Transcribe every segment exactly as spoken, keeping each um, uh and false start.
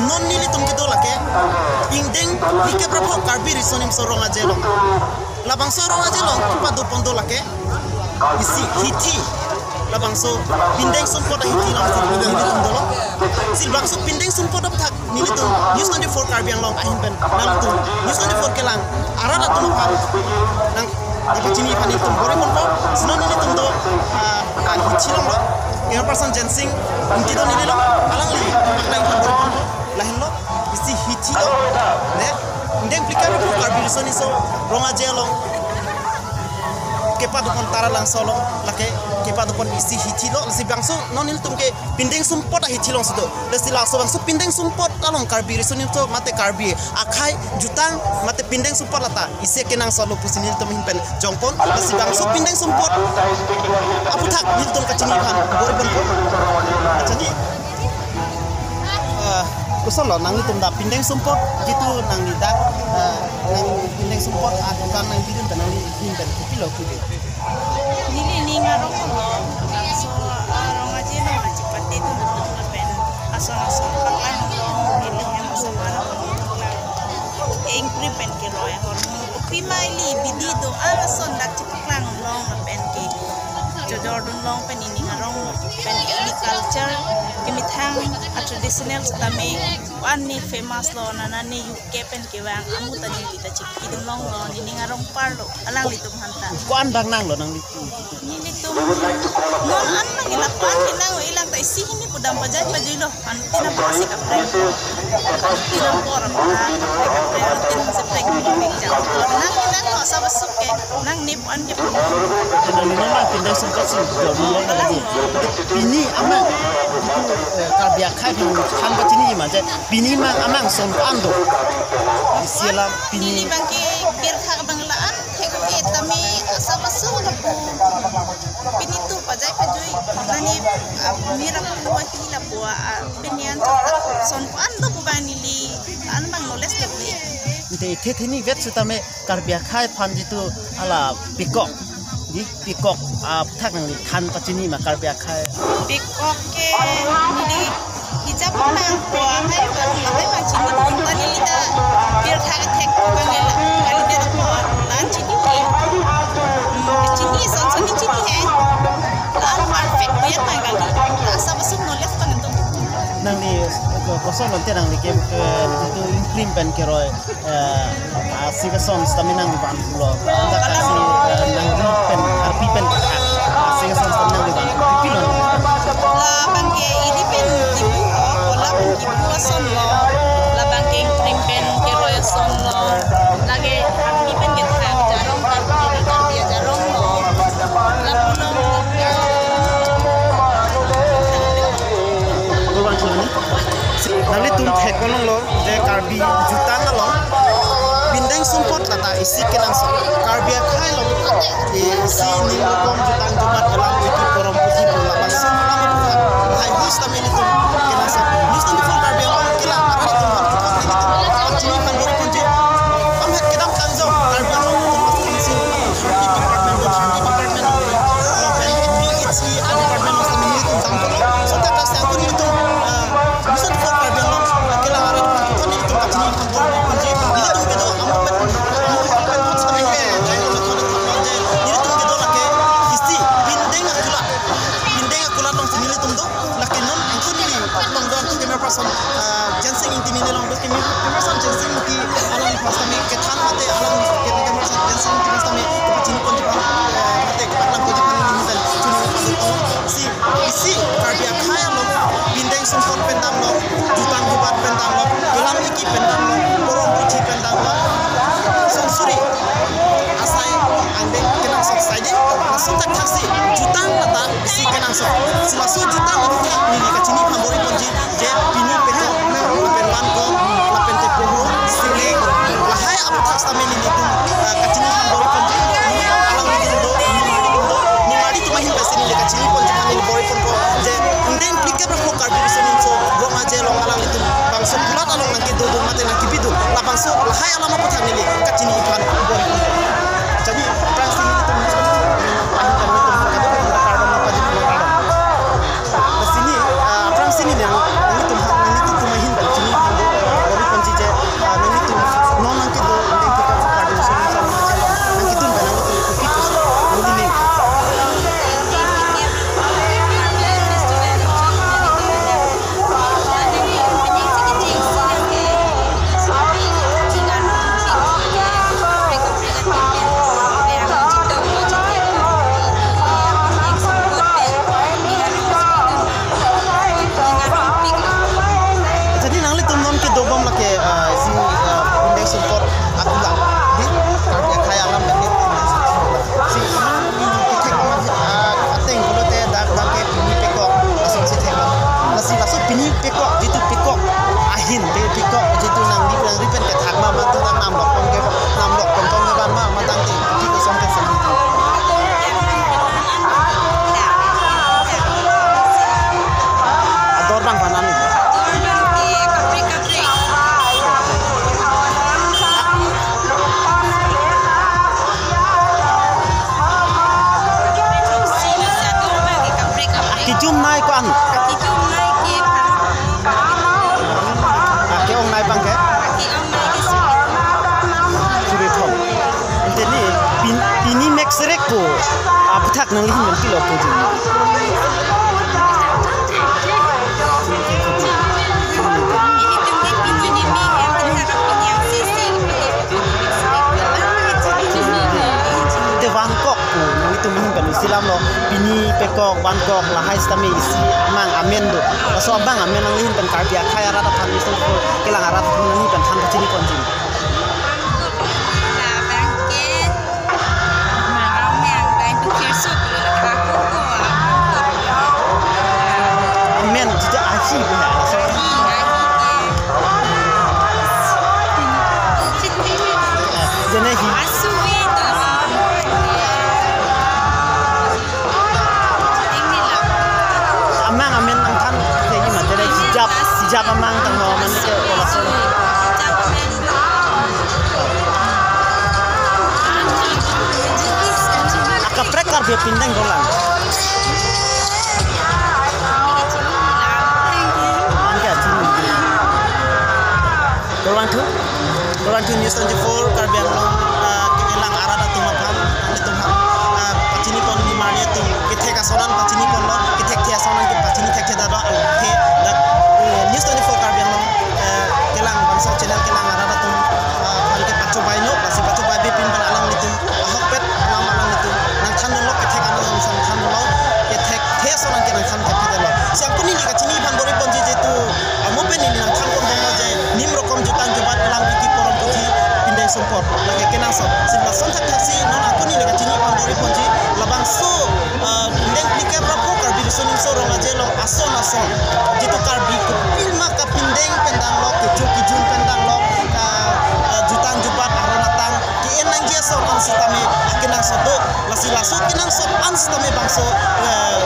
Non nelitum kedo lake ingdeng phlikep ra pho Karbi Riso Nimso Rong Aje along. Labangso Rong Aje along kepadopon do lake isi hithi. Labangso pindeng sumpot ahithi along si nelitum dolo. Si labangso pindeng sumpot aphuthak nelitum News twenty-four Karbi Anglong ahin pen nanglitum News twenty-four kelang arat atum aphan nang ipachini aphan nelitum bor-i ponpo. Si non nelitum do, ah, ah, hithi along lo. Camera person Jensing Ingti do neli along, alangli mak nang iphan bor-i ponpo. Lahenlo isi hithi lo. Ne, ingdeng phlikep ra pho Karbi Riso Nimso Rong Aje along kepadopon Taralangso along, lake kepadopon isi hithi lo. Si labangso non nelitum ke pindeng sumpot ahithi along si do. Lasi laso labangso pindeng sumpot along Karbi Riso Nimso mate Karbi akhai jutang mate pindeng sumpot lata isi kenangsot lo pusi nelitum ahin pen jongpon. Lasi labangso pindeng sumpot aphuthak nelitum kachini aphan bor-i ponpo. Kachini, ah, koson lo nanglitum dak pindeng sumpot jitu nangli dak, ah, nang pindeng sumpot adukan nangli dun ta nangli ahin pen kopilo puji? Neli ning arong along, laso, ah, Rong Aje along chipate dun along lapen ason ason paklang along, neli hem ason along paklang. Ingkrim pen keroi ahormu kopima ili bidi do-an ason dak chipaklang along lapen ke chojor dun along pen ining arong pen ili culture kemethang a traditional setame ko-an ne famous lo, nana ne U K pen kevang amu ta neli ta chiki dun along lo, ining arong par lo alanglitum aphan ta. Ko-an bang nang lo nangli? Nelitum non an nang ila pan ke nang ilang ta isi hini pudam pajai pajai lo. Anuttin apor si kaprek. Anuttin apor apor, kaprek kaprek, anuttin seprek kaprek jam. Nang ke nang lo asap asuk ke, nang ne pu-an ke pu-an. Nang nang pindeng sumpot si jor dun along. Alang lo. Pini amang, eh, Karbi akhai aphan than pachini ma je, pini ma amang ason ko-an do? Isi alam pini. Neli abang ke birtha abang la-an, thek ke tame asap asuk lapu. Pini tur pajai pajui, nani, ah, mira pu ahi lapu, ah, pini an chot ason ko-an do pu abang neli, an abang knowledge le pu. Ante ithe thini vet setame Karbi akhai aphan jitu hala pikok, ji pikok, ah, aphuthak nangli than pachini ma Karbi akhai? Pikok ke neli hijab nang ko ahai ko ahai ma chini ko ta neli ta birtha kethek ko abang la kali dia ko lan chini he. Hmm, chini son son ni chini he. Lan perfect biar abang kali. Asap asuk knowledge abang itu. Nangli, eh, koson lo ante nangli ke, eh, jitu ingkrim pen keroi, eh, asik ason setame nangli van lo. Dak asi, eh, nangli pen, arpi pen, ah, asik ason setame nangli van. Kopilo? Labang ke ili pen kipu ho, kola pen kipu ason lo. Labang ke ingkrim pen keroi ason lo. Lake arpi pen kethang jarong, arpi pen kethang jarong lo. Lapu lo. Nanglitum thek ponlong lo je Karbi jutang along pindeng sumpot lata isi kenangsot. Karbi akhai along, eh, isi ning rokom jutang jumat alam iti porom puji pu labangso alam pu hai hus tame nelitum kenangsot. News twenty-four Karbi Anglong kelang arat atum aphan puthot nelitum pachini aphan bor-i ponji. Amhet kedam kangjong Karbi Anglong Autonomous Council, Army Department, Army Department, lapen P H E a department along setame nelitum dampo lo. Sontak ta si angkun nelitum, ah, News twenty-four Karbi Anglong kelang arat aphan puthot nelitum pachini aphan bor-i ponji. Nelitum kedo amu pen, amu pen thot setame ke jai lo thot thot lo je. Nelitum kedo lake isi pindeng akulat, pindeng akulat along si nelitum do. Lake non angkun neli along do angkun camera person, ah, Jensing Ingti neli along do, camera, camera person Jensing Ingti along first time kethan mate along camera person Jensing Ingti first time kepachini ponji aphan, eh, mate kepaklang ponji aphan neli minta chini padu. Si, isi Karbi akhai along pindeng sumpot pen damlo, jutang jubat pen damlo, kelang niki pen damlo, porom puji pen damlo, son suri asai angdeng kenangsot saide, lason thakthak si jutang lata isi kenangsot. Si laso jutang lata neli kachini aphan bor-i ponji je pini pen lapen van ko, lapen te poho, sini, lahai aphuthak setame nelitum, ah, kachini aphan bor-i ponji. Neli alangli atum do, neli atum do, neli atum ahin pensi neli kachini ponji aphan neli bor-i ponpo je ingdeng phlikep ra pho Karbi Riso Nimso Rong Aje along alanglitum bangso kulat along nangkedodun mate nangkebidun, labangso lahai alam aphuthak neli kachini aphan bor-i ponpo. Jadi aphrangsi nelitum ahin pen nelitum kardom nangpajir nangkardom. Lasi neli, ah, aphrangsi neli nang, nanglitum aphan, nanglitum ahin pen chini Tobom lake, ah, si, ah, Pindeng Sumpot akula. Di, Karbi akhai alam kan di. Si, ah, kethek, ah, ateng pulote dak, dak ke pini pekok, lason si thek lo. Lasi laso pini pekok, jitu pekok ahin, pe-, pekok, jitu nangli, nangli pen kethak ma, ma, tang namlok pon ke, namlok pon pon ke ban ma, ma tangte, pekok som ke sem. Ador nang panan. Kijum nai ko-an? Ake-ong nai abang ke? Suri thom. Ante ni pin-, pini mek serek ko, ah, aphuthak nangli ahin pilo ko jum. Te vangkok ko, nanglitum ahin pen isi alam lo, pini pekok, vangkok, lahai sitame isi amang amen do. Laso abang amen nangli ahin pen Karbi akhai arat aphan, isi kelang arat aphan nangli ahin pen than pachini ponji. Amen, jija ahi, ya, laso. Jene hi. Amang amen nangthan, jene hi ma, jene hijab, hijab amang tanglo, amen ke, laso. Akaprek Karbi Pindeng dolang. Anke achini. Dolang thu. Dolang thu News twenty-four Karbi Anglong, ah, kelang arat atum aphan, atum aphan, ah, pachini pon nimarli atum, kethek ason an pachini ponlo, kethe ason an ke pachini thekthe dado, ke dak, eh, News twenty-four Karbi Anglong, eh, kelang bangso channel kelang arat atum, ah, aphan ke pachobai no, lasi pachobai bepin pen alanglitum ahokpet alam alanglitum nangthan dolo, kethek ana jong nangthan dolo, kethe ason an ke nangthan thekthedetlo. Si angkuni neli kachini aphan bor-i ponji jitu, ah, mo pen neli nangthan ponbomlo je nim rokom jutang jubat lam iki porom puthi Pindeng Sumpot lake kenangsot. Si lason thakthaksi non angkuni neli kachini aphan bor-i ponji, labangso, ah, Pindeng phlikep ra pho Karbi Riso Nimso Rong Aje along ason ason, jitu Karbi kopilma kapindeng pen damlo, kecho kejun pen damlo, ah, ah, jutang jubat aron atang ke-en nangji ason an sitame akenangsot do. Lasi laso kenangsot an sitame bangso, eh,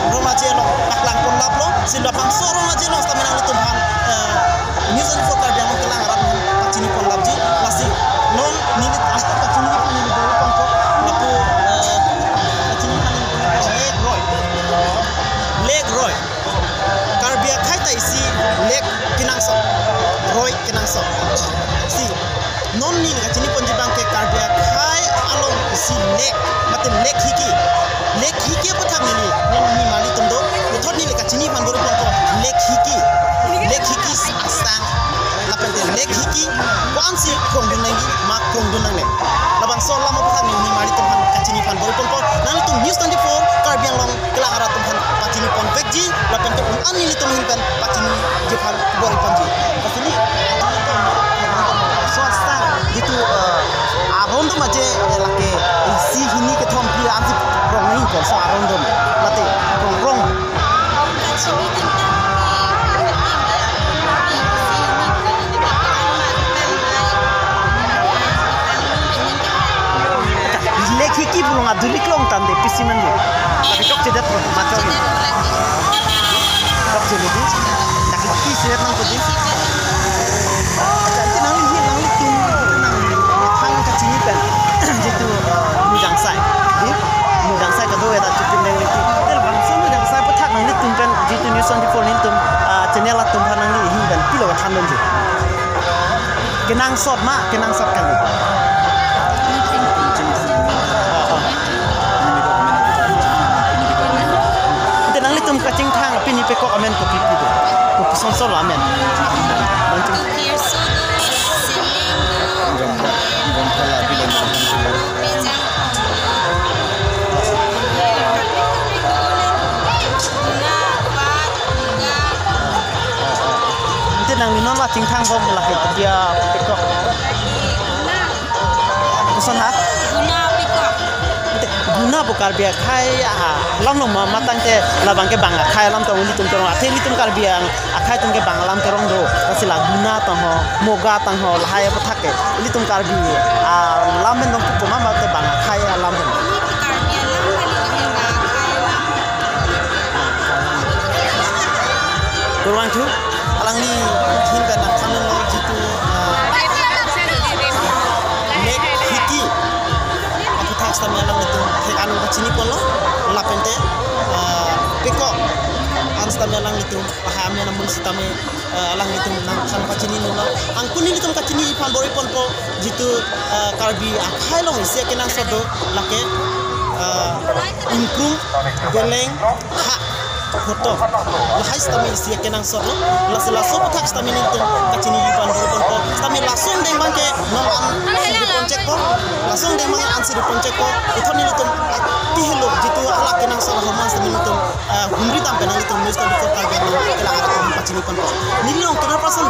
Rong Aje along paklang pon laplo, si labangso Rong Aje along sitame nanglitum aphan, eh, News twenty-four Karbi Anglong kelang arat aphan pachini pon lapji, lasi non neli, ah, pachini aphan neli bor-i ponpo, lapu, eh, pachini aphan neli bor-i ponpo, Lake Roi. Lake Roi. Karbi akhai ta isi lake kenangsot, roi kenangsot. Si, non neli kachini ponji abang ke Karbi akhai along isi lake, mate lake hiki. Lake hiki aphuthak neli, non nimarli atum do, puthot neli kachini aphan bor-i ponpo, lake hiki. Lake hiki astang, lapen te lake hiki, ko-ansi krongdun nangji, ma krongdun nangne. Labangso alam aphuthak neli nimarli atum aphan kachini aphan bor-i ponpo, nanglitum News twenty-four Karbi Anglong kelang arat atum aphan pachini ponvekji, lapen ke un-an nelitum ahin pen pachiniji aphan bor-i ponji. Lasi neli, so astang, jitu, eh, aron do ma je, eh, lake, eh, isi hini kethom phli ansi krong nangji ko, so aron do ma, mate krong krong. Lake hiki pulong aduli klong tande pisi mandi. Lake chokchedet lo, ma chokche. Chokche lo di. Lake hiki chedet nang ko di. Acha, ante nangli, nanglitum, nangli thang kachini pen. Jitu, eh, Mujangsai. Di, Mujangsai kedo-et achu Pindeng lake. Tel bangso Mujangsai aphuthak nanglitum pen, jitu News twenty-four nelitum, ah, channel atum aphan nangli ahin pen pilo than ponji. Kenangsot ma, kenangsot kali. Ante nanglitum kachingthang pini pekok amen kopi pi do? Kopi son son amen? Ante nangli non Chingthang bom lahai dia pekok. Koson ha? Guna pekok. Te, guna pu Karbi akhai aha. Lam long ma matang te labang ke bang akhai alam tong ilitum terong. Athe ilitum Karbi ang akhai atum ke bang alam terong do. Lasi la guna tong ho, moga tong ho, lahai aputhak ke. Ilitum Karbi alam men dong tu mama te bang akhai alam hen. Kurvangthu, alangli ahin pen nangthanlo jitu, ah, mek hiki aputhak sitame alanglitum thek anong kachini ponlo, lapen te, ah, pekok an sitame alanglitum, aha amen amun sitame, ah, alanglitum nangthan kachini nunlo. Angkuni ilitum kachini iphan bor-i ponpo jitu, ah, Karbi akhai along isi akenangsot do lake, ah, ingkrung, beleng, ha, photo. Lahai sitame isi akenangsot lo. Lasi laso aputhak sitame nelitum kachini iphan bor-i ponpo. Sitame laso angdeng abang ke non an siri ponchekpo. Laso angdeng abang an siri ponchekpo. Ithon nelitum tihelo jitu hala akenangsot ahormu sitame nelitum, ah, humri dam pen nelitum News twenty-four Karbi Anglong kelang atum kachini ponpo. Neli long camera person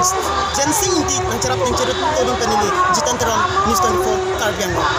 Jensing Ingti nangcherap nangcherut todun pen neli Jiten Teron, News twenty-four Karbi Anglong.